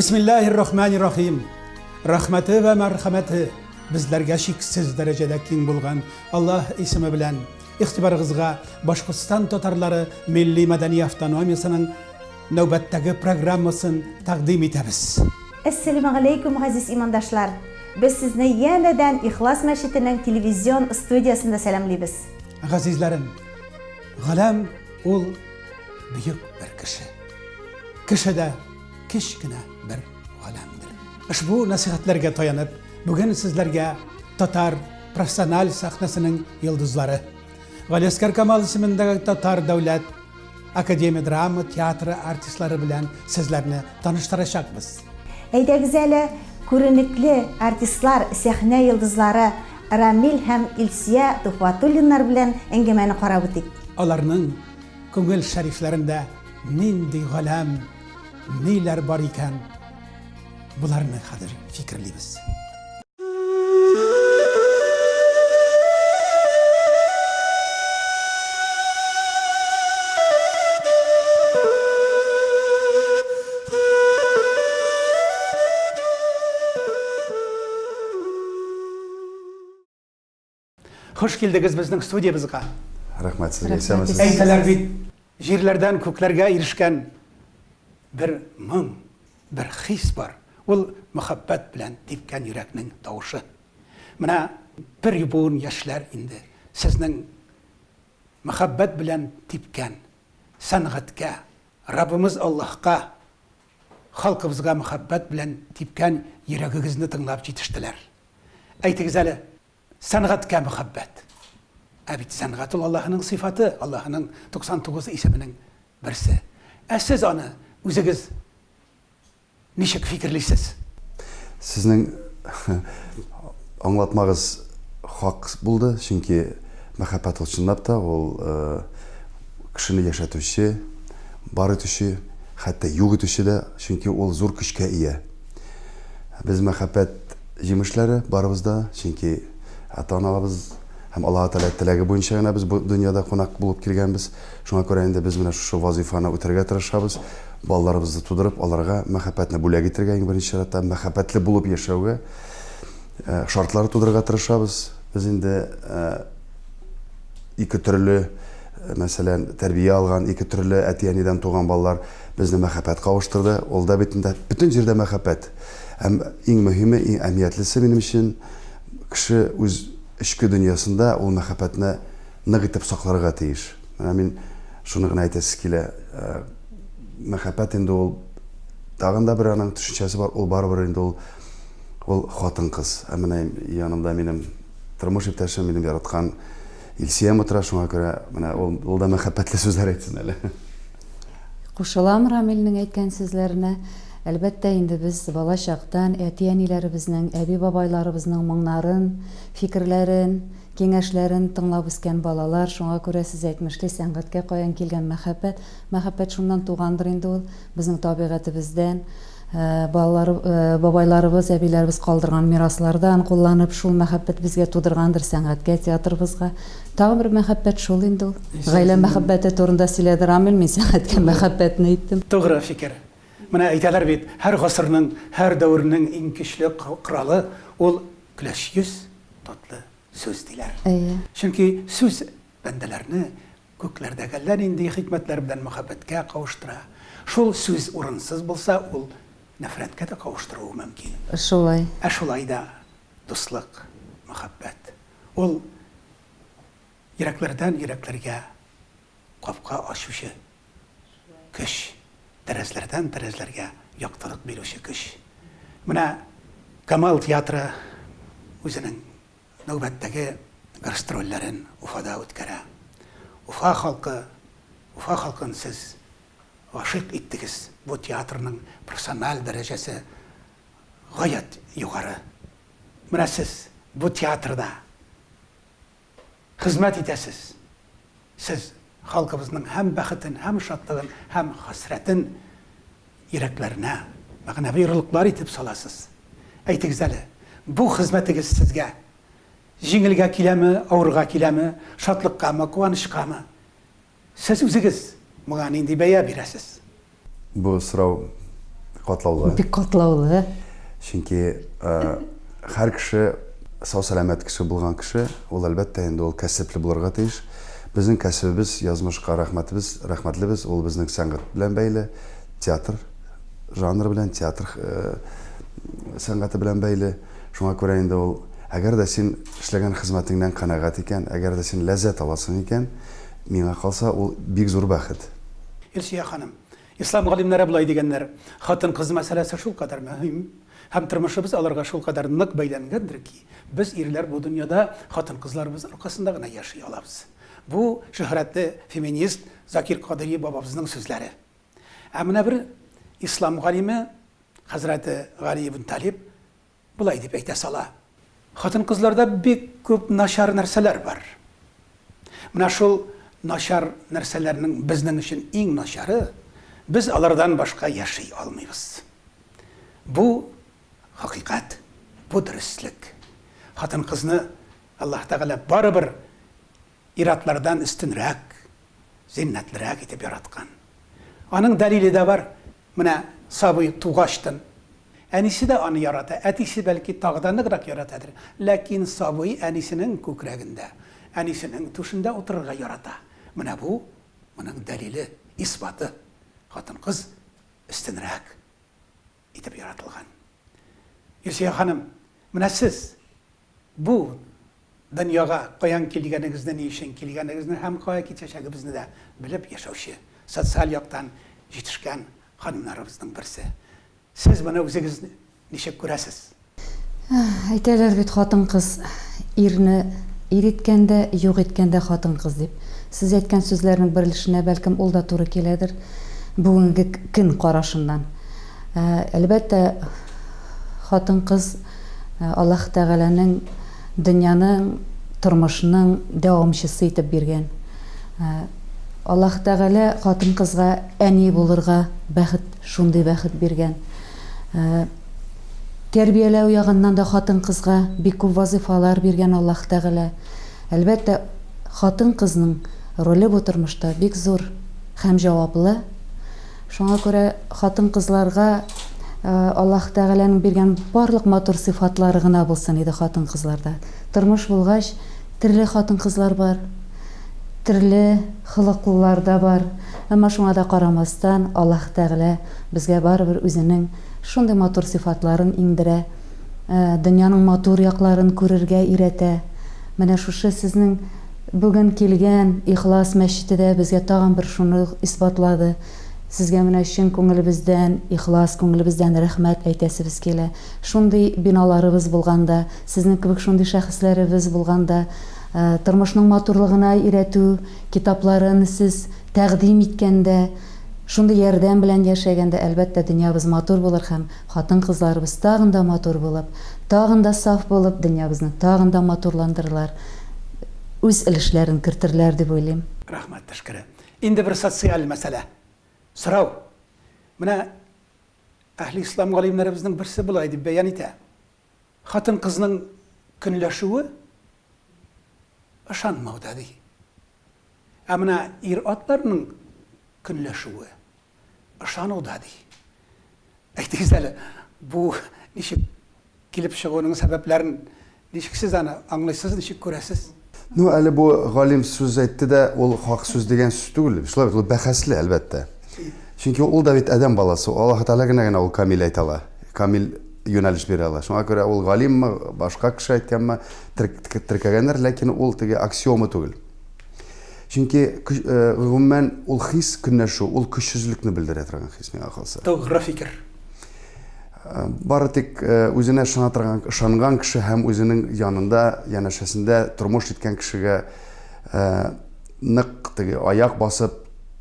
Бисмиллаһир рахманир рахим. Рәхмәте вә мәрхәмәте безләргә чиксез дәрәҗәдә киң булган Аллаһ исеме белән игътибарыгызга Башкортстан татарлары милли-мәдәни автономиясенең нәүбәттәге программасын тәкъдим итәбез. Әссәләмегаләйкүм, газиз имандашлар! Без сезне янәдән Ихлас мәчетенең телевизион студиясендә сәламлибез. Газизләрем, галәм ул бөек бер кеше. Кеше дә кечкенә бер галәмдер. Ошбу нәсыйхәтләргә таянып, бүген сезләргә татар профессиональ сәхнәсенең йолдызлары, Галиәскәр Камал исемендәге Татар дәүләт академия драма театры артистлары белән сезләрне таныштырачакбыз. Әйдәгез әле, күренекле артистлар, сәхнә йолдызлары Рамил һәм Илсөя Тухватуллиннар белән әңгәмәне карап үтик. Аларның күңел шәрифләрендә нинди галәм, ниләр бар икән, боларны хәзер фикерлибез. Хуш килдегез безнең студиябезгә. Рәхмәт сезгә, исәнмесез. Әйтәләр бит, җирләрдән күкләргә ирешкән бер моң, бер хис бар. Ул мәхәббәт белән типкән йөрәкнең тавышы. Менә бер буын яшьләр инде сезнең мәхәббәт белән типкән сәнгатькә, Раббымыз Аллаһка, халкыбызга мәхәббәт белән типкән йөрәгегезне тыңлап җитештеләр. Әйтегез әле, сәнгатькә мәхәббәт. Ә бит сәнгать ул Аллаһының сыйфаты, Аллаһының 99 исеменең берсе. Ә сез аны үзегез ничек фикерлисез? Сезнең аңлатмагыз хак булды, чөнки мәхәббәт ул чынлап та ул кешене яшәтүче, бар итүче, хәтта юк итүче дә, чөнки ул зур көчкә ия. Без мәхәббәт җимешләре барыбыз да, чөнки ата-аналарыбыз һәм Аллаһы Тәгалә теләге буенча гына без бу дөньяда кунак булып килгәнбез. Шуңа күрә инде без менә шушы вазыйфаны үтәргә тырышабыз. Балаларыбызны тудырып, аларга мәхәббәтне бүләк итәргә иң беренче чиратта, мәхәббәтле булып яшәүгә шартлар тудырырга тырышабыз. Без инде ике төрле, мәсәлән, тәрбия алган, ике төрле әти-әнидән туган балалар безне мәхәббәт кавыштырды. Ул да бит инде бөтен җирдә мәхәббәт. Һәм иң мөһиме, иң әһәмиятлесе минем өчен, кеше үз эчке дөньясында ул мәхәббәтне нык итеп сакларга тиеш. Менә мин шуны гына әйтәсе килә. Мәхәббәт инде ул тагын да бер аның төшенчәсе бар, ул барыбер инде ул ул хатын-кыз. Ә менә янымда минем тормыш иптәшем, минем яраткан Илсиям утыра, шуңа күрә менә ул, ул да мәхәббәтле сүзләр әйтсен әле. Кушылам Рамилнең әйткән сүзләренә. Әлбәттә инде без бала чактан әти-әниләребезнең, әби-бабайларыбызның моңнарын, фикерләрен, киңәшләрен тыңлап үскән балалар. Шуңа күрә сез әйтмешли, сәнгатькә каян килгән мәхәббәт, мәхәббәт шуннан тугандыр инде ул, безнең табигатебездән. Балалар, бабайларыбыз, әбиләребез калдырган мираслардан кулланып, шул мәхәббәт безгә тудыргандыр сәнгатькә, театрыбызга. Тагын бер мәхәббәт шул инде ул. Гаилә мәхәббәте турында сөйләде Рамил, мин сәнгатькә мәхәббәтне әйттем. Тугры фикер. Менә әйтәләр бит, һәр гасырның, һәр дәвернең иң көчле коралы ул көләч йөз, татлы сүз диләр. Әйе. Чөнки сүз бәндәләрне Күкләрдәге әллә нинди хикмәтләр белән мәхәббәткә кавыштыра. Шул сүз урынсыз булса, ул нәфрәткә дә кавыштыруы мөмкин. Шулай. Ә шулай да дуслык, мәхәббәт, ул йөрәкләрдән йөрәкләргә капка ачучы көч, тәрәзләрдән тәрәзләргә яктылык бирүче көч. Менә Камал театры үзенең Нәүбәттәге гастрольләрен Уфада үткәрә. Уфа халкы, Уфа халкын сез гашыйк иттегез, бу театрның профессиональ дәрәҗәсе гаять югары. Менә сез бу театрда хезмәт итәсез. Сез халкыбызның һәм бәхетен, һәм шатлыгын, һәм хәсрәтен йөрәкләренә мәгънәви орлыклар итеп саласыз. Әйтегез әле, бу хезмәтегез сезгә җиңелгә киләме, авырга киләме, шатлыккамы, куанычкамы? Сез үзегез моңа нинди бәя бирәсез? Бу сорау Катлаулы. Бик катлаулы. Чөнки һәр кеше сау-сәламәт кеше булган кеше, ул әлбәттә инде ул кәсепле булырга тиеш. Безнең кәсебебез, язмышка рәхмәтебез, рәхмәтлебез, ул безнең сәнгать белән бәйле, театр жанры белән, театр сәнгате белән бәйле. Шуңа күрә инде ул, әгәр дә син эшләгән хезмәтеңнән канәгать икән, әгәр дә син ләззәт аласың икән, миңа калса, ул бик зур бәхет. Илсөя ханым, Ислам галимнәре болай дигәннәр, Хатын-кыз мәсьәләсе шулкадәр мөһим һәм тормышыбыз аларга шулкадәр нык бәйләнгәндер ки, без, ирләр, бу дөньяда хатын-кызларыбыз аркасында гына яши алабыз. Бу, шөһрәтле феминист Закир Кадыйри бабабызның сүзләре. Ә менә бер ислам галиме, хәзрәте Гали ибн Талиб Болай дип әйтә сала. Хатын-кызларда бик күп начар нәрсәләр бар. Менә шул начар нәрсәләрнең безнең өчен иң начары, без алардан башка яши алмыйбыз. Бу, хакыйкать, бу дөреслек. Хатын-кызны Аллаһ Тәгалә барыбер ир-атлардан өстенрәк, зиннәтлерәк итеп яраткан. Аның дәлиле дә бар, Менә сабый тугачтын, әнисе дә аны ярата, әтисе, бәлки, тагы да ныграк яратадыр, ләкин сабый әнисенең күкрәгендә, әнисенең түшендә утырырга ярата. Менә бу, моның дәлиле, исбаты, хатын-кыз өстенрәк итеп яратылган. Илсөя ханым, менә сез Бу дөньяга каян килгәнегезне, ни өчен килгәнегезне һәм кая китәчәгебезне дә белеп яшәүче, социаль яктан җитешкән ханымнарыбызның берсе. Сез моны үзегез ничек күрәсез? Әйтәләр бит, хатын-кыз ирне ир иткән дә, юк иткән дә хатын-кыз дип. Сез әйткән сүзләрнең бер өлешенә бәлкем ул да туры киләдер, бүгенге көн карашыннан. Әлбәттә, хатын-кыз Аллаһ Тәгаләнең дөньяның, тормышның дәвамчысы итеп биргән. Аллаһ Тәгалә хатын-кызга әни булырга бәхет, шундый бәхет биргән. Тәрбияләү ягыннан да хатын-кызга бик күп вазыйфалар биргән Аллаһ Тәгалә. Әлбәттә, хатын-кызның роле бу тормышта бик зур һәм җаваплы. Шуңа күрә хатын-кызларга Аллаһ Тәгаләнең биргән барлык матур сыйфатлары гына булсын иде хатын-кызларда. Тормыш булгач, төрле хатын-кызлар бар, төрле холыклылар да бар. Әмма шуңа да карамастан, Аллаһ Тәгалә безгә барыбер үзенең шундый матур сыйфатларын иңдерә, дөньяның матур якларын күрергә өйрәтә. Менә шушы сезнең бүген килгән Ихлас мәчете дә безгә тагын бер шуны исбатлады. Сезгә менә чын күңелебездән, ихлас күңелебездән рәхмәт әйтәсебез килә. Шундый биналарыбыз булганда, сезнең кебек шундый шәхесләребез булганда, тормышның матурлыгына өйрәтү китапларын сез тәкъдим иткәндә, шундый ярдәм белән яшәгәндә, әлбәттә, дөньябыз матур булыр һәм хатын-кызларыбыз тагын да матур булып, тагын да саф булып, дөньябызны тагын да матурландырырлар, үз өлешләрен кертерләр дип уйлыйм. Рәхмәт төшкере. Инде бер социаль мәсьәлә. Сорау. Менә әһле ислам галимнәребезнең берсе болай дип бәян итә. Хатын-кызның көнләшүе ышанмауда ди. Ә менә ир-атларның көнләшүе ышануда ди. Әйтегез әле, бу ничек килеп чыгуының сәбәпләрен ничек сез аны аңлыйсыз, ничек күрәсез? Ну, әле бу галим сүз әйтте дә, ул хак сүз дигән сүз түгел. Шулай бит, ул бәхәсле, әлбәттә. Чөнки ул да бит адәм баласы, Аллаһ Тәгалә генә генә ул камил әйтә ала, камил юнәлеш бирә ала. Шуңа күрә ул галимме, башка кеше әйткәнме, теркәгәннәр, ләкин ул теге аксиома түгел. Чөнки гомумән ул хис көнләшү, ул көчсезлекне белдерә торган хис миңа калса. Тугры фикер. Бары тик үзенә ышана торган, ышанган кеше һәм үзенең янында, янәшәсендә тормыш иткән кешегә нык теге аяк басып,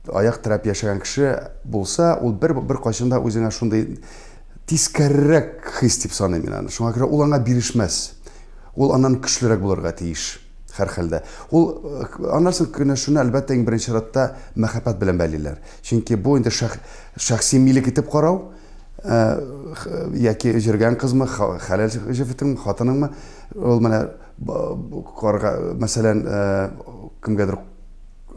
аяк терәп яшәгән кеше булса, ул бер бер кайчан да үзенә шундый тискәрерәк хис дип саныйм мин аны. Шуңа күрә ул аңа бирешмәс. Ул аннан көчлерәк булырга тиеш. Һәрхәлдә. Ул аннан соң көнләшүне, әлбәттә, иң беренче чиратта мәхәббәт белән бәйлиләр. Чөнки бу инде шәх, шәхси милек итеп карау, яки җөргән кызмы, хәләл җефетеңме, хатыныңмы, ул менә карга, мәсәлән, кемгәдер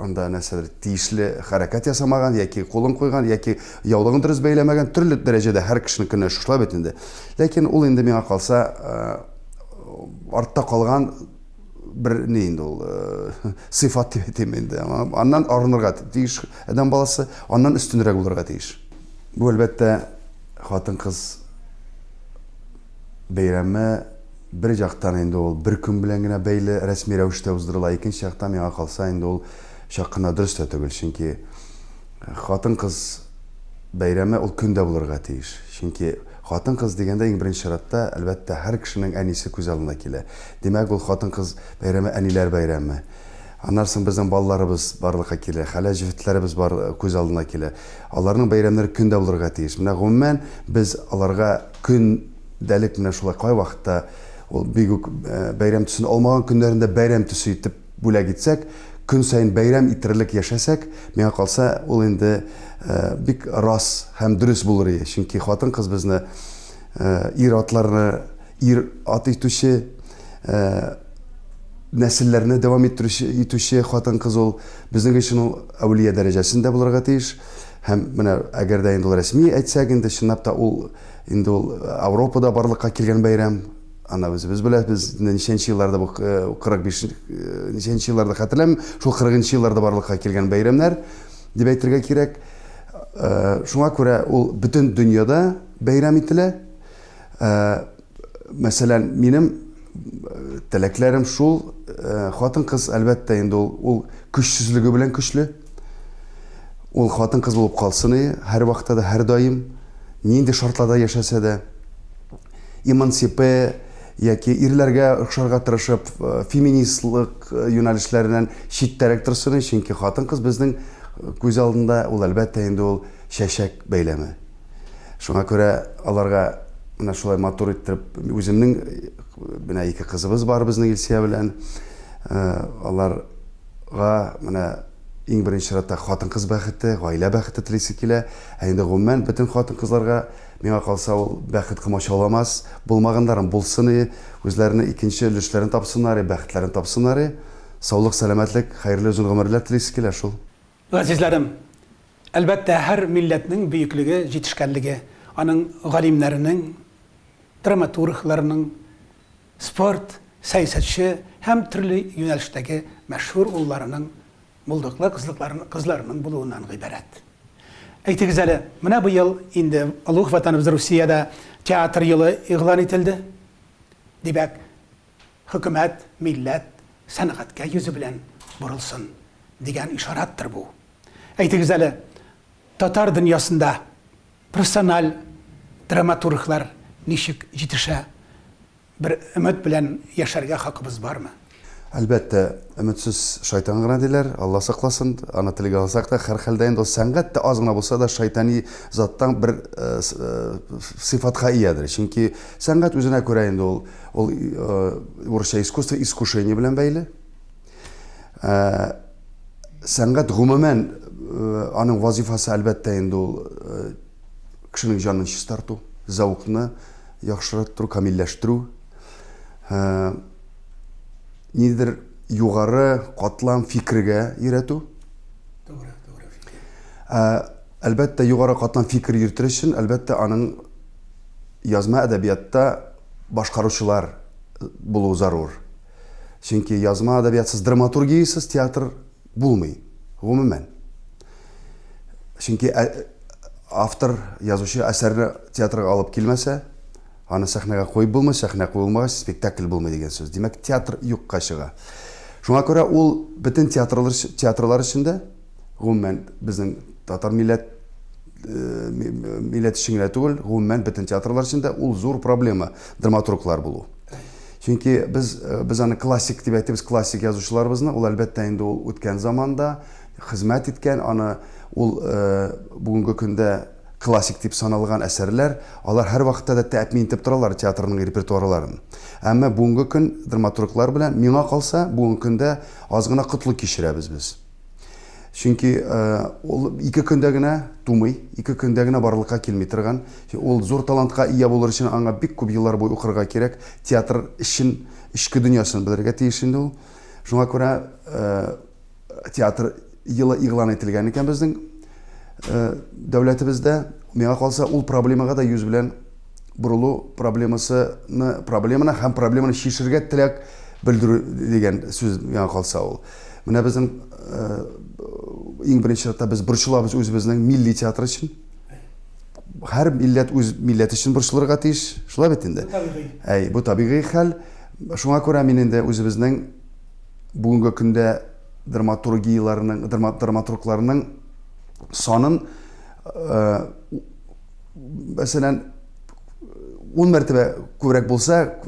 анда нәрсәдер тиешле хәрәкәт ясамаган, яки кулын куйган, яки яулыгын дөрес бәйләмәгән, төрле дәрәҗәдә һәр кешенең көнләшү шулай бит инде. Ләкин ул инде миңа калса, артта калган бер ни инде ул, сыйфат дип әйтим инде. Аннан арынырга тиеш адәм баласы, аннан өстенрәк булырга тиеш. Бу, әлбәттә, хатын-кыз бәйрәме бер яктан инде ул бер көн белән генә бәйле рәсми рәвештә уздырыла, икенче яктан миңа калса инде ул чак кына дөрес тә түгел, чөнки хатын-кыз бәйрәме ул көн дә булырга тиеш. Чөнки хатын-кыз дигәндә иң беренче чиратта, әлбәттә, һәр кешенең әнисе күз алдына килә. Димәк, ул хатын-кыз бәйрәме әниләр бәйрәме. Аннан соң безнең балаларыбыз барлыкка килә, хәләл җефетләребез бар күз алдына килә. Аларның бәйрәмнәре көн дә булырга тиеш. Менә гомумән без аларга көндәлек менә шулай кайвакытта ул бик үк бәйрәм төсен алмаган көннәрендә бәйрәм төсе итеп бүләк итсәк, көн саен бәйрәм итерлек яшәсәк, миңа калса, ул инде бик рас һәм дөрес булыр иде. Чөнки хатын-кыз безне ир-атларны ир-ат итүче, нәселләрне дәвам иттерүче, итүче хатын-кыз ул. Безнең өчен ул әүлия дәрәҗәсендә булырга тиеш. Һәм менә әгәр дә инде ул рәсми әйтсәк, инде чынлап та ул инде ул Ауропада барлыкка килгән бәйрәм. Аны үзебез беләбез, ничәнче елларда бу 45 ничәнче елларда хәтерләмим, шул 40 елларда барлыкка килгән бәйрәмнәр дип әйтергә кирәк. Шуңа күрә ул бөтен дөньяда бәйрәм ителә. Мәсәлән, минем теләкләрем шул, хатын-кыз, әлбәттә, инде ул, ул көчсезлеге белән көчле. Ул хатын-кыз булып калсын и, һәрвакытта да, һәрдаим, нинди шартларда яшәсә дә. Эмансипе яки ирләргә охшарга тырышып, феминистлык юнәлешләреннән читтәрәк торсын и, чөнки хатын-кыз безнең күз алдында ул, әлбәттә, инде ул чәчәк бәйләме. Шуңа күрә аларга менә шулай матур иттереп үземнең менә ике кызыбыз бар безнең Илсия белән. Аларга менә иң беренче чиратта хатын-кыз бәхете, гаилә бәхете телисе килә. Ә инде гомумән бөтен хатын-кызларга миңа калса ул бәхет комачауламас. Булмаганнарын булсын и, үзләренең икенче өлешләрен тапсыннар и, бәхетләрен тапсыннар и. Саулык, сәламәтлек, хәерле озын гомерләр телисе килә шул. Газизләрем! Әлбәттә, һәр милләтнең бөеклеге, җитешкәнлеге аның галимнәренең, драматургларының, спорт, сәясәтче һәм төрле юнәлештәге мәшһүр улларының, булдыклы кызларының булуыннан гыйбарәт. Әйтегез әле, менә быел инде олуг Ватаныбыз Русиядә театр елы игълан ителде. Димәк, хөкүмәт, милләт сәнгатькә йөзе белән борылсын, дигән ишарәттер бу. Әйтегез әле, татар дөньясында профессиональ драматурглар ничек җитешә? Бер өмет белән яшәргә хакыбыз бармы? Әлбәттә, өметсез шайтан гына диләр, Алла сакласын, аны телгә алсак та, һәрхәлдә инде ул сәнгать тә аз гына булса да шайтани заттан бер сыйфатка иядер. Чөнки сәнгать үзенә күрә инде ул, ул урысча искусство искушение белән бәйле. Сәнгать гомумән аның вазифасы әлбәттә инде ул кешенең җанын чистарту, зәвыкны яхшыраттыру, камилләштерү. Ниндидер югары катлам фикергә өйрәтү. Тугры, тугры фикер. Әлбәттә, югары катлам фикер йөртер өчен, әлбәттә, аның язма әдәбиятта башкаручылар булу зарур. Чөнки язма әдәбиятсыз, драматургиясез театр булмый, гомумән. Чөнки автор, язучы әсәрне театрга алып килмәсә, аны сәхнәгә куеп булмый, сәхнә куелмагач, спектакль булмый дигән сүз. Димәк, театр юкка чыга. Шуңа күрә ул бөтен театрлар, театрлар өчен дә, гомумән, безнең татар милләт милләт өчен генә түгел, гомумән бөтен театрлар өчен дә ул зур проблема драматурглар булу. Чөнки без без аны классик дип әйтәбез, классик язучыларыбызны, ул әлбәттә инде ул үткән заманда хезмәт иткән, аны ул бүгенге көндә классик дип саналган әсәрләр, алар һәрвакытта да тәэмин итеп торалар театрның репертуарларын. Әмма бүгенге көн драматурглар белән, миңа калса, бүгенге көндә аз гына котлы кичерәбез без. Чөнки ул ике көндә генә тумый, ике көндә генә барлыкка килми торган. Ул зур талантка ия булыр өчен аңа бик күп еллар буе укырга кирәк. Театр эшен, эчке дөньясын белергә тиеш инде ул. Шуңа күрә театр елы игълан ителгән икән безнең дәүләтебездә. Миңа калса, ул проблемага да йөз белән борылу проблемасыны, проблеманы һәм проблеманы чишергә теләк белдерү дигән сүз миңа калса ул. Менә безнең иң беренче чиратта без борчылабыз үзебезнең милли театр өчен. Һәр милләт үз милләте өчен борчылырга тиеш. Шулай бит инде. Бу табигый. Әй, бу табигый хәл. Шуңа күрә мин инде үзебезнең бүгенге көндә драматургияләрнең, драматургларның санын, мәсәлән, ун мәртәбә күбрәк булса,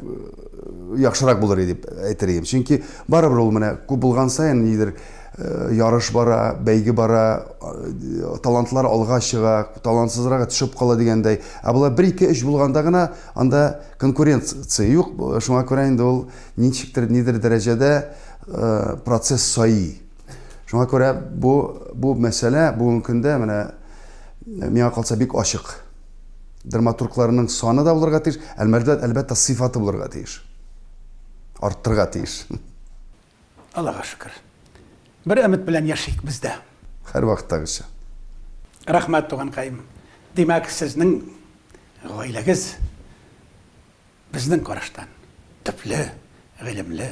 яхшырак булыр иде дип әйтер идем. Чөнки барыбер ул менә күп булган саен нидер ярыш бара, бәйге бара, талантлар алга чыга, талантсызрагы төшеп кала дигәндәй. Ә болар 1, 2, 3 булганда гына анда конкуренция юк. Шуңа күрә инде ул ничектер, нидер дәрәҗәдә процесс саи. Шуңа күрә бу, бу мәсьәлә бүгенге көндә менә миңа калса бик ачык. Драматургларның саны да булырга тиеш, әлбәттә, әлбәттә сыйфаты булырга тиеш. Арттырырга тиеш. Аллага шөкер. Бер өмет белән яшик без дә. Һәрвакыттагыча. Рәхмәт, туганкаем. Димәк, сезнең гаиләгез Безнең караштан, төпле, гыйлемле,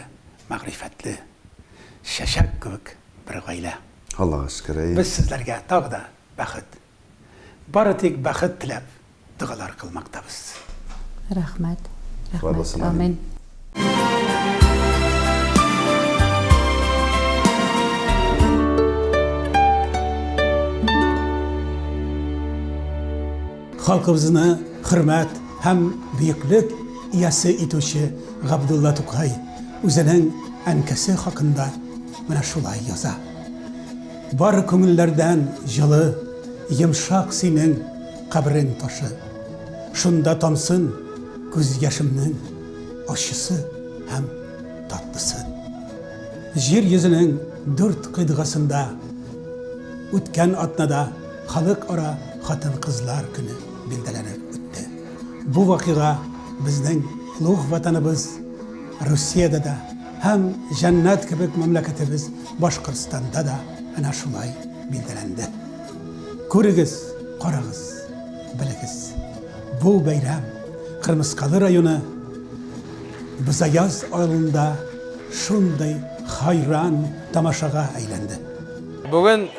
мәгърифәтле, чәчәк кебек бер гаилә. Аллага шөкер, әйе. Без сезләргә тагы да бәхет, бары тик бәхет теләп догалар кылмактабыз. Рәхмәт. Шулай Рәхмәт. булсын, амин. Амин. Халкыбызны хөрмәт һәм бөеклек иясе итүче Габдулла Тукай үзенең әнкәсе хакында менә шулай яза. Бар күңелләрдән җылы, йомшак синең кабрең ташы. Шунда тамсын күз яшемнең ачысы һәм татлысы. Җир йөзенең дүрт кыйтгасында үткән атнада Халыкара хатын-кызлар көне билгеләнеп үтте. Бу вакыйга безнең олуг Ватаныбыз Русиядә дә һәм җәннәт кебек мәмләкәтебез Башкортстанда да әнә шулай билгеләнде. Күрегез, карагыз, белегез, бу бәйрәм Кырмыскалы районы Бозаяз авылында шундый хайран тамашага әйләнде. Бүген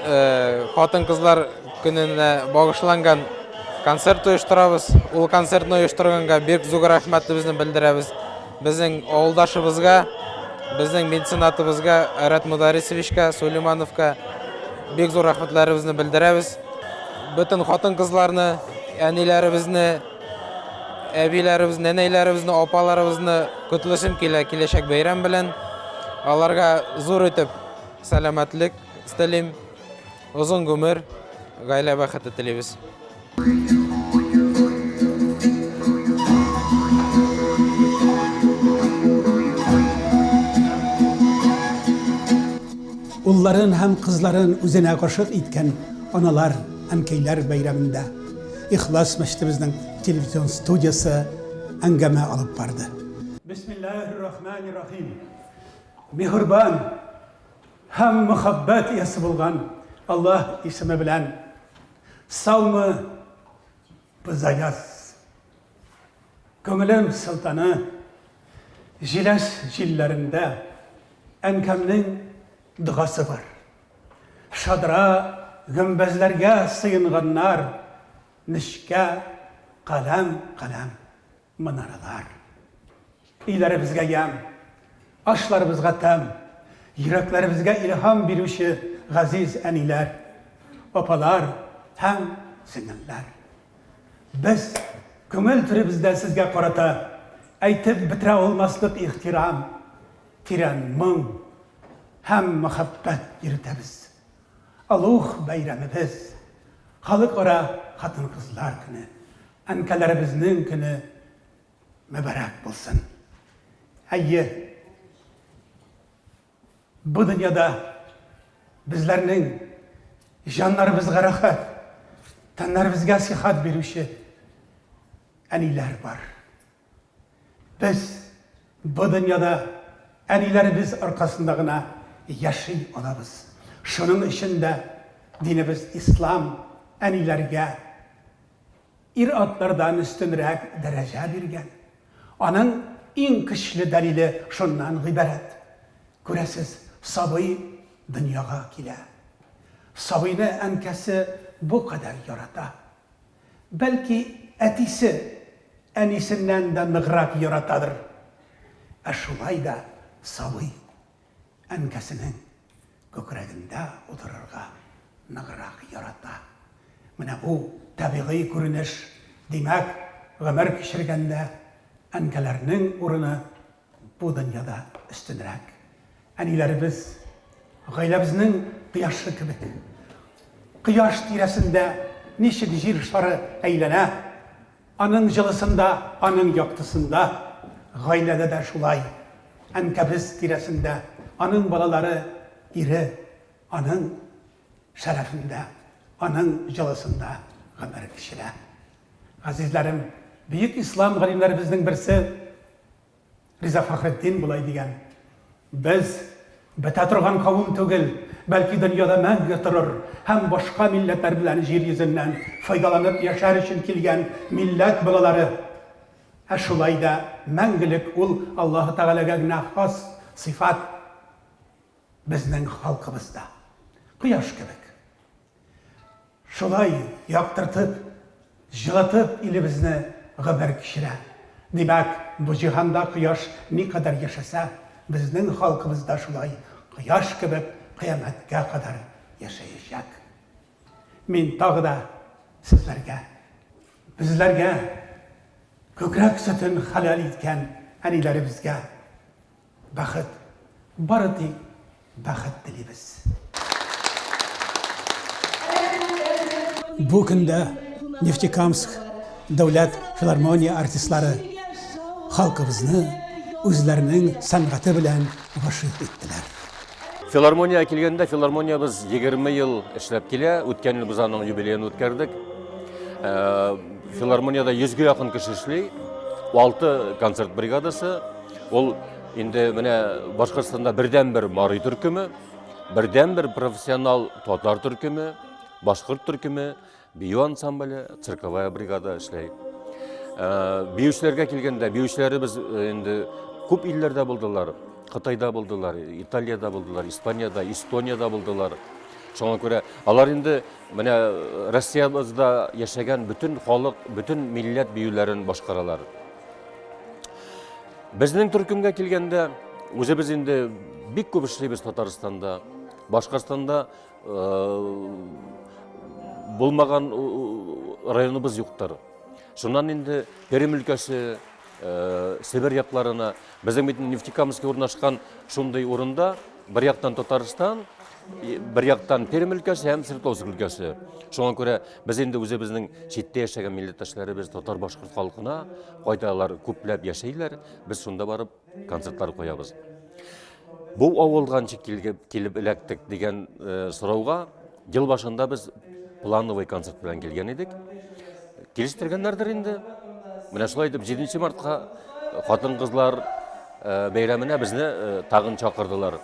хатын-кызлар көненә багышланган концерт оештырабыз. Ул концертны оештырганга бик зур рәхмәтебезне белдерәбез. Безнең авылдашыбызга, безнең меценатыбызга Айрат Мударисовичка, Сулеймановка бик зур рәхмәтләребезне белдерәбез. Бөтен хатын-кызларны, әниләребезне, әбиләребезне, нәнәйләребезне, апаларыбызны котлыйсым килә киләчәк бәйрәм белән. Аларга зур итеп Сәламәтлек телим, озын гомер, гаилә бәхете телибез. Улларын һәм кызларын үзенә гашык иткән аналар, әнкәйләр бәйрәмендә Ихлас мәчетебезнең телевизион студиясе әңгәмә алып барды. Бисмиллаһир-рахманир-рахим. Миһербан һәм мөхәббәт иясе булган Аллаһ исеме белән. Саумы, Бызаяз. Күңелем солтаны, җиләс җилләрендә әнкәмнең догасы бар. Шадра гөмбәзләргә сыенганнар, нечкә каләм-каләм манаралар. Өйләребезгә ямь, ашларыбызга тәм, йөрәкләребезгә илһам бирүче газиз әниләр, апалар һәм сеңелләр. Без күңел түребездә сезгә карата әйтеп бетерә алмаслык ихтирам, тирән моң һәм мәхәббәт йөртәбез. Олуг бәйрәмебез, Халыкара хатын-кызлар көне, әнкәләребезнең көне мөбарәк булсын. Әйе, бу дөньяда безләрнең җаннарыбызга рәхәт, тәннәребезгә сихәт бирүче әниләр бар. Без бу дөньяда әниләребез аркасында гына яши алабыз. Шуның өчен дә динебез ислам әниләргә ир-атлардан өстенрәк дәрәҗә биргән. Аның иң көчле дәлиле шуннан гыйбарәт. Күрәсез, сабый дөньяга килә. Сабыйны әнкәсе бу кадәр ярата. Бәлки, әтисе әнисеннән дә ныграк яратадыр. Ә шулай да сабый әнкәсенең күкрәгендә утырырга ныграк ярата. Менә бу табигый күренеш. Димәк, гомер кичергәндә әнкәләрнең урыны бу дөньяда өстенрәк. Әниләребез, гаиләбезнең кояшы кебек. Кояш тирәсендә ничек җир шары әйләнә, аның җылысында, аның яктысында, гаиләдә дә шулай. Әнкәбез тирәсендә, аның балалары, ире, аның шәрәфендә, аның җылысында гомер кичерә. Газизләрем, бөек ислам галимнәребезнең берсе Риза Фәхретдин болай дигән, Без бетә торган кавым түгел, бәлки дөньяда мәңге торыр һәм башка милләтләр белән җир йөзеннән файдаланып яшәр өчен килгән милләт балалары. Ә шулай да мәңгелек ул Аллаһы Тәгаләгә генә хас сыйфат. Безнең халкыбызда, кояш кебек. Шулай яктыртып, җылытып илебезне гомер кичерә. Димәк, бу җиһанда кояш никадәр яшәсә, безнең халкыбыз да шулай кояш кебек кыямәткә кадәр яшәячәк. Мин тагы да сезләргә, безләргә күкрәк сөтен хәләл иткән әниләребезгә Бәхет, бары тик бәхет телибез. Бу көндә Нефтекамск дәүләт филармония артистлары халкыбызны үзләренең сәнгате белән гашыйк иттеләр. Филармониягә килгәндә, филармониябез 20 ел эшләп килә. Үткән ел без аның юбилеен үткәрдек. Э, филармониядә 100 гә якын кеше эшли. 6 концерт бригадасы. Ул инде менә Башкортстанда бердәнбер мари төркеме, бердәнбер профессионал татар төркеме, башкорт төркеме, бию ансамбле, цирковая бригада эшләй. Э, биючеләргә килгәндә, биючеләребез э, инде күп илләрдә булдылар. Кытайда булдылар, Италиядә булдылар, Испаниядә, Эстониядә булдылар. Шуңа күрә алар инде менә э, Россиябездә яшәгән бөтен халык, бөтен милләт биюләрен башкаралар. Безнең төркемгә килгәндә, үзебез инде бик күп эшлибез Татарстанда. Башкортстанда булмаган районыбыз юктыр. Шуннан инде Пермь өлкәсе, Себер якларына, безнең бит Нефтекамский урнашкан шундый урында, бер яктан Татарстан, бер яктан Пермь өлкәсе һәм Свердловск өлкәсе. Шуңа күрә без инде үзебезнең читтә яшәгән милләттәшләребез татар-башкорт халкына кайда алар күпләп яшәйләр, без шунда барып концертлар куябыз. Бу авылга ничек килеп, килеп эләктек дигән э, сорауга ел башында без плановый концерт белән килгән идек. Килештергәннәрдер инде. Менә шулай итеп 7 мартка хатын-кызлар э, бәйрәменә безне э, тагын чакырдылар.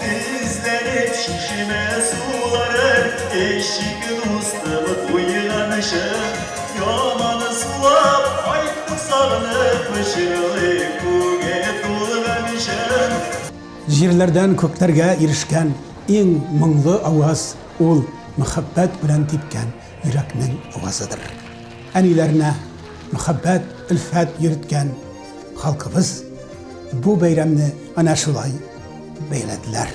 Эзләнеп чишмә сулары, Эчик дустым туйганчы, Яман сулап кайттык сагынып, Җылы күңел тулганчы. Җирләрдән күкләргә ирешкән иң моңлы аваз ул мәхәббәт белән типкән йөрәкнең авазыдыр. Әниләренә мәхәббәт, өлфәт йөрткән халкыбыз бу бәйрәмне әнә шулай бәяләделәр.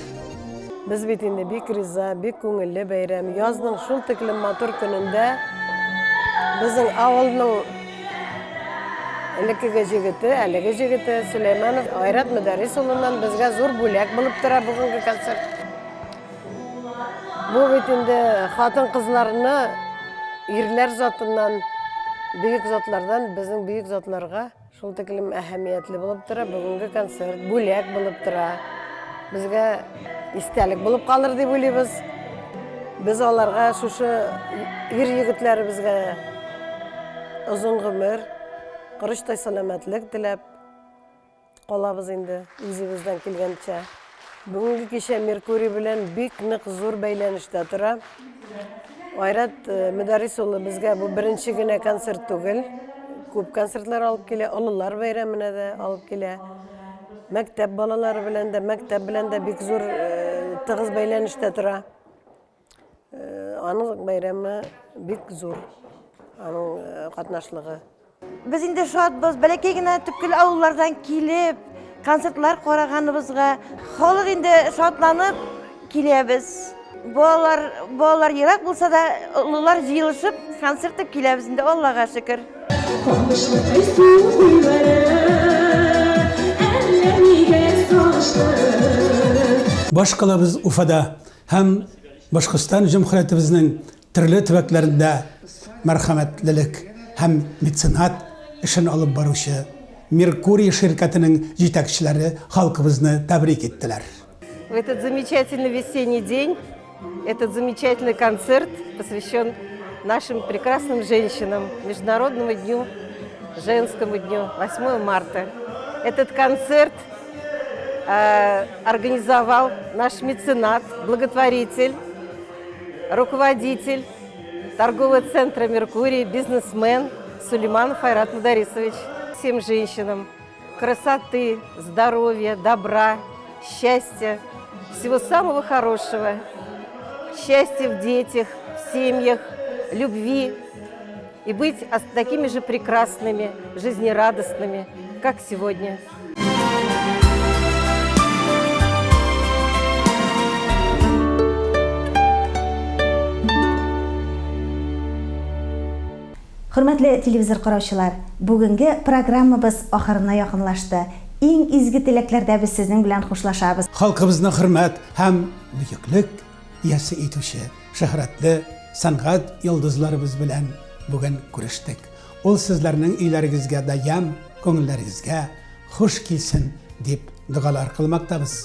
Без бит инде бик риза, бик күңелле бәйрәм. Язның шул тиклем матур көнендә безнең авылның элеккеге җегете, әлеге җегете Сөләйманов Айрат Мөдәррис улыннан безгә зур бүләк булып тора бүгенге концерт. Бу бит инде хатын-кызларны ирләр затыннан, бөек затлардан безнең бөек затларга шул тиклем әһәмиятле булып тора. Бүгенге концерт бүләк булып тора. Безгә истәлек булып калыр дип уйлыйбыз. Без аларга шушы ир егетләребезгә озын гомер, корычтай сәламәтлек теләп, Калабыз инде үзебездән килгәнчә. Бүгенге кичә Меркурий белән бик нык зур бәйләнештә тора. Айрат э, Мөдәррис улы безгә бу беренче генә концерт түгел. Күп концертлар алып килә, олылар бәйрәменә дә алып килә. Мәктәп балалары белән дә, мәктәп белән дә бик зур э, тыгыз бәйләнештә тора. Э, аның бәйрәме бик зур, аның э, катнашлыгы. Без инде шатбыз, бәләкәй генә төпкел авыллардан килеп, концертлар караганыбызга, халык инде шатланып киләбез. Балалар, балалар ерак булса да, олылар җыелышып концерт дип киләбез инде, Аллага шөкер. Танышлыкай су буйлары, әллә нигә сагышлы. Башкалабыз Уфада Һәм Башкортстан җөмһүриятебезнең төрле төбәкләрендә мәрхәмәтлелек һәм меценат эшен алып баручы Меркурий ширкәтенең җитәкчеләре халкыбызны тәбрик иттеләр. В этот замечательный весенний день, этот замечательный концерт посвящен нашим прекрасным женщинам, Международному дню, женскому дню, 8 марта. Этот концерт э, организовал наш меценат, благотворитель, руководитель торгового центра «Меркурий», бизнесмен Сулейманов Айрат Мударисович. Всем женщинам красоты, здоровья, добра, счастья, всего самого хорошего. Счастья в детях, в семьях, любви и быть такими же прекрасными, жизнерадостными, как сегодня. Хөрмәтле телевизор караучылар, бүгенге программабыз ахырына якынлашты. Иң изге теләкләрдә без сезнең белән хушлашабыз. Халкыбызны хөрмәт һәм бөеклек иясе итүче шөһрәтле сәнгать йолдызларыбыз белән бүген күрештек. Ул сезләрнең өйләрегезгә дә ямь, күңелләрегезгә хуш килсен дип догалар кылмактабыз.